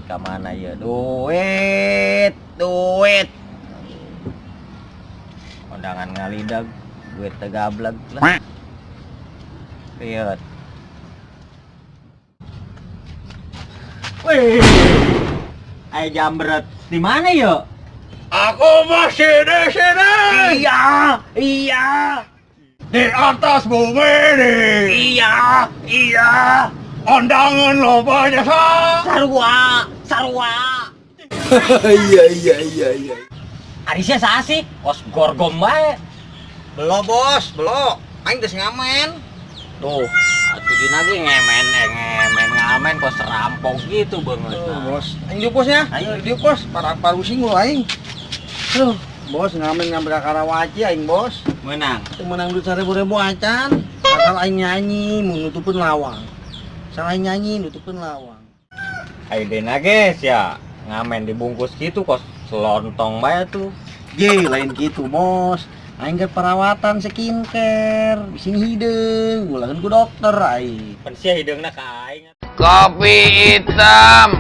Ka mana ya? Duit, duit. Kondangan ngalidag, duit teu gableg lah. Lihat. Wih. Ay jambret. Di mana ya? Aku masih di sini. Iya, iya. Di atas bumi ini. Iya, iya. Undangan loba jasa. Sarua, sarua. Iya. Arisnya saha sih? Kos gorgom bae. Belo bos, belo. Aing geus ngamen. Tuh, atuh dina ge ngemen, ngemen ngamen kos rampok gitu banget. Tuh, bos. Aing diuk bosnya. Ayo. Diuk bos, para parusing lu aing. Tuh, bos ngamen ngambil ka Karawaci aing bos. Menang. Teu meunang duit 1000 acan. Asal aing nyanyi mun nutupkeun lawang. Asal aing nyanyi nutupkeun lawang. Ayo dina ge sia ngamen dibungkus gitu kos selontong bae tuh. Ye, lain gitu bos. Aing ke perawatan skincare, bising hideung, gulakeun ku dokter aing. Pan sia hideungna ka aing. Kopi hitam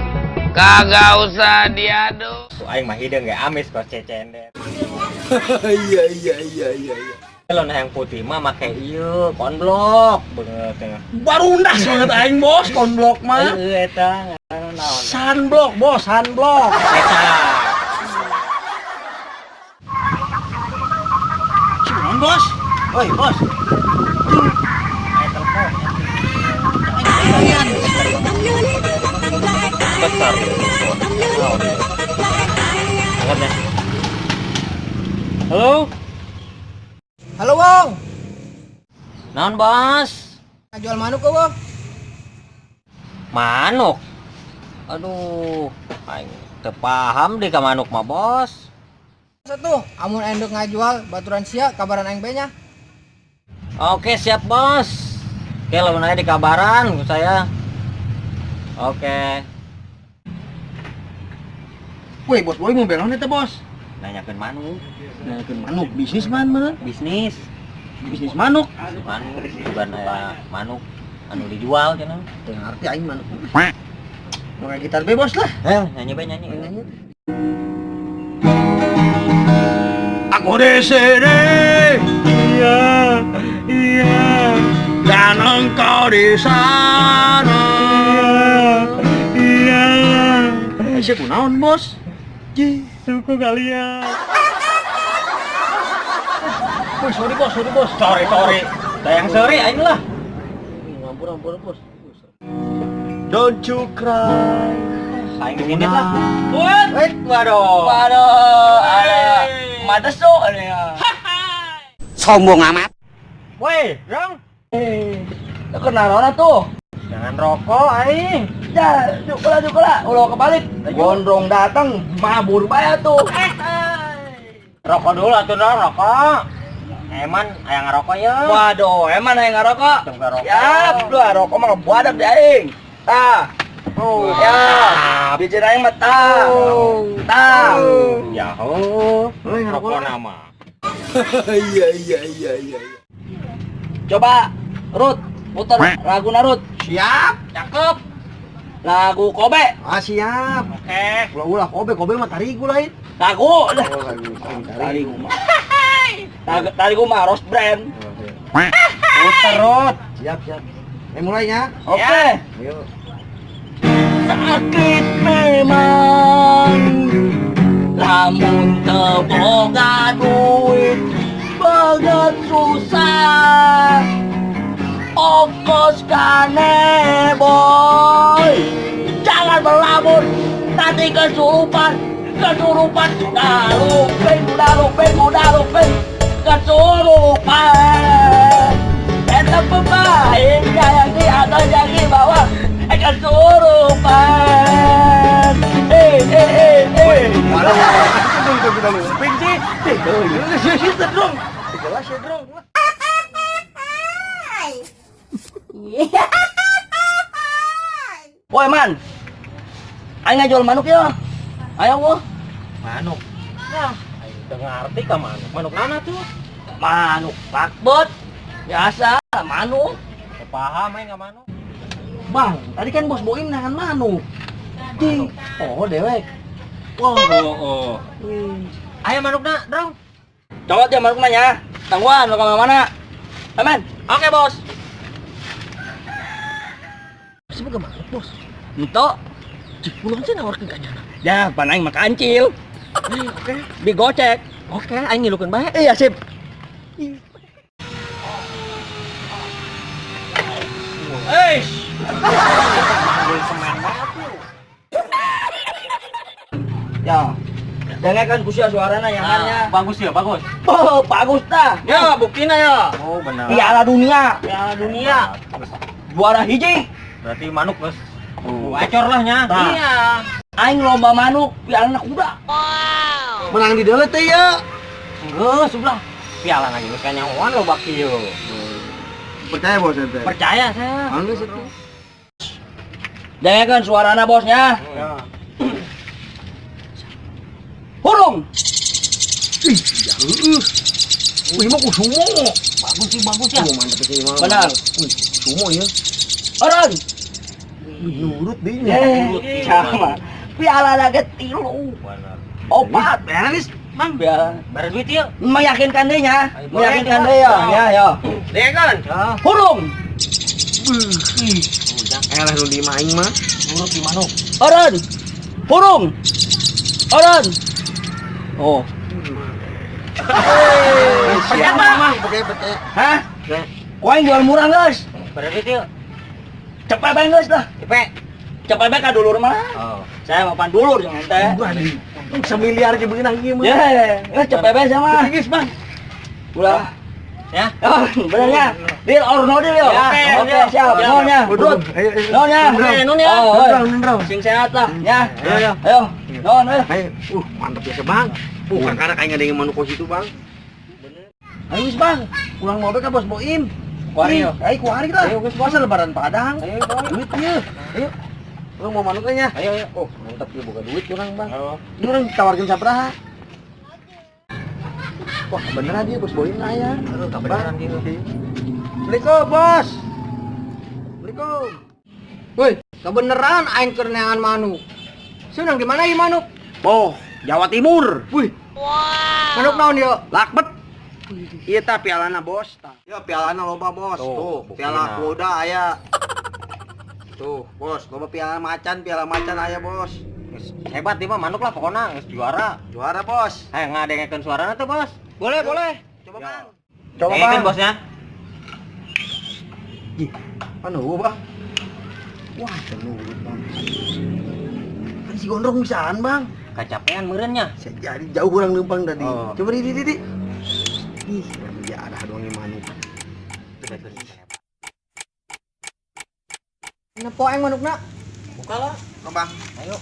kagak usah diaduk. Tuh aing mah hideung ge amis kos cecender. Iya. Lo nah yang putih mah make ieu konblok beungeut teh. Barundas banget aing bos, konblok mah. Heueuh eta ngaran naon. Sunblock bos, sunblock. Eta. Cuman bos. Oi bos. Ayo telepon. Besar. Angkat ya. Halo. Halo Wong, Naon bos? jual manuk ke Wong? Manuk. Aduh, aing teu paham deh ka manuk mah bos. Satu, amun endek ngajual baturan sia kabaran aing bae nya. Oke, siap bos. Oke, lamun aya di kabaran ku saya. Oke. Woi bos boy mau belon eta bos. Nanyakeun manuk, Nanyakeun manuk bisnis man bener. bisnis. Bisnis manuk. Manuk, bukan aya manuk anu dijual cenah. Teu ngarti aing manuk. Mau kayak gitar be bos lah. Eh, nyanyi bae nyanyi. Nyanyi. Aku di sini. Iya, iya. Dan engkau di sana. Iya, iya. Sia kunaon bos? Suku kalian. Woi sorry bos, sorry bos. Sorry, sorry. Dayang sorry aing lah. Ampun, ampun bos. Don't you cry. Aing ngintip lah. Wait, waduh. Waduh, ada madeso ini ya. Sombong amat. Woi, Rong. Kenal orang tuh. Jangan rokok aing. Ya, cukulah, ulah kebalik. Gondrong datang, mabur bae tuh. Rokok dulu atuh dong, rokok. Eman aya ngarokok ya. Waduh, emang aya ngarokok? Teu ngarokok. Siap, lu rokok mah ngebadak di aing. Tah. Oh, Ya, biji aing mah tah. Tah. Ya ho. Lu yang Rokok ngerokok. nama. Iya. Coba Ruth, putar lagu Narut. Siap. Cakep. Lagu Kobe. Ah siap. Oke. Ulah ulah kobe kobe mah tarigu lain. Lagu. Oh, lagu aing tarigu. Tarigu mah. Tarigu mah Rose Brand. Puter Rut. Siap siap. Mulainya. Oke. Ayo. Sakit memang, lamun teu boga duit banget susah. Ongkos kane boy, jangan melamun, nanti kesurupan, kesurupan, udah lupin, kesurupan. Eta pemain yang di atas yang di bawah, kesurupan. Waduh, itu udah lumping sih. Sih, drong. Jelas ya drong. Woi man, aing ngajual manuk ya. Ayo wah. Manuk. Nah, aing teu ngarti ka manuk. Manuk mana tuh? Manuk pakbot. Biasa manuk. Teu paham aing ka manuk. Bang, tadi kan bos Boim nangan manuk. Cing. Oh, dewek. Oh, oh. Aya manukna, Drong. Cowok dia manukna nya. Tangguhan lo ka mana? Aman. Oke, Bos. Semoga manuk, Bos. Ento. Cik, pulang sih nawarkeun ka nyana. Ya, pan aing mah kancil. Oke. Digocek. Oke, aing ngilukeun bae. Iya, sip. Eish. Manggul semen banget lu. Ya. Dengarkan kusia suarana yang Nah, bagus ya, bagus. Oh, bagus tah. Ya, buktina ya. Oh, benar. Piala dunia. Piala dunia. Juara hiji. Berarti manuk, Bos. Acor lah nya. Tah. Iya. Aing lomba manuk, piala kuda. Menang di deuleu teh ya. Geus sebelah. Piala lagi geus kanyahoan loba kieu. Percaya bos ente. Percaya saya. Anggeus itu. Dengarkan suarana bosnya. Ya. Hurung. Ih, ya heueuh. Wih, mah ku sumo. Bagus sih, bagus ya. Oh, mantep sih mah. Benar. Wih, sumo ya. Orang. Wih, nurut deui nya. Eh, sama. Piala lagi tilu. Benar. Opat. Beres, Bang, piala. Bare duit yuk. Meyakinkan deh nya. Ayo, boleh, Meyakinkan coba. deh ya. Ya, ya. Dengarkan. Hurung. Wih, elah nu di imah aing mah. Nurut di manuk. Orang. Hurung. Orang. Oh. Siapa mah? Percaya, percaya. Hah? Kau yang jual murah, guys. Bare duit yuk. Cepet bae geus lah. Cepet. Cepet bae ka dulur mah. Oh. Saya mau pan dulur jeung ente. Semiliar ge beunang ieu mah. Ya, geus cepet bae sama. Geus, Bang. Ulah. Ya. Oh, bener ya. Deal or no deal yo. Ya, Oke, siap. Ya. Nuhun ya. Bro, ayo, ayo. Nuhun ya. Oke, nuhun ya. Oh, oi. Nuhun, nuhun. Sing sehat lah, ya. Ayo, ayo. Ayo. Nuhun, ayo. Ayo, mantep biasa, Bang. Karena kayak ada yang manuk kos itu, Bang. Ayo, wis, Bang. Pulang mobil ka Bos Boim. Kuari, yo. Ayo, kuari lah. Ayo, wis, Masa lebaran Padang. Ayo, Bang. Duit ieu. Ayo. Lu mau manuknya? Ayo, ayo. Oh, mantap ieu boga duit urang, Bang. Ayo. Ini orang tawarkeun sabaraha? Wah, beneran dia Bos Boim lah ya. Aduh, kebeneran dia. Assalamualaikum, Bos. Assalamualaikum. Woi, kebeneran aing keur neangan manuk. Senang di mana ieu manuk? Oh, Jawa Timur. Wih. Manuk naon ieu? Lakbet. Iya ta pialana bos. Ya pialana loba bos. Tuh, Tuh, piala buktina. kuda aya. Tuh, bos, loba piala macan aya bos. Geus hebat dia mah manuk lah pokoknya geus juara. Juara bos. Ayo ngadengekeun suarana tuh, Bos. Boleh, boleh. Coba Ya. bang. Coba Dengekeun, bang. Bosnya. Ih, mana gua bang? Wah, nurut bang. Kan si gondrong bisaan bang. Kacapean meureunnya. Saya jadi jauh kurang lempang tadi. Oh. Coba di di di. Ih, ya ada doang yang manuk. Nepo aing manukna. Buka lah. Coba bang. Ayo.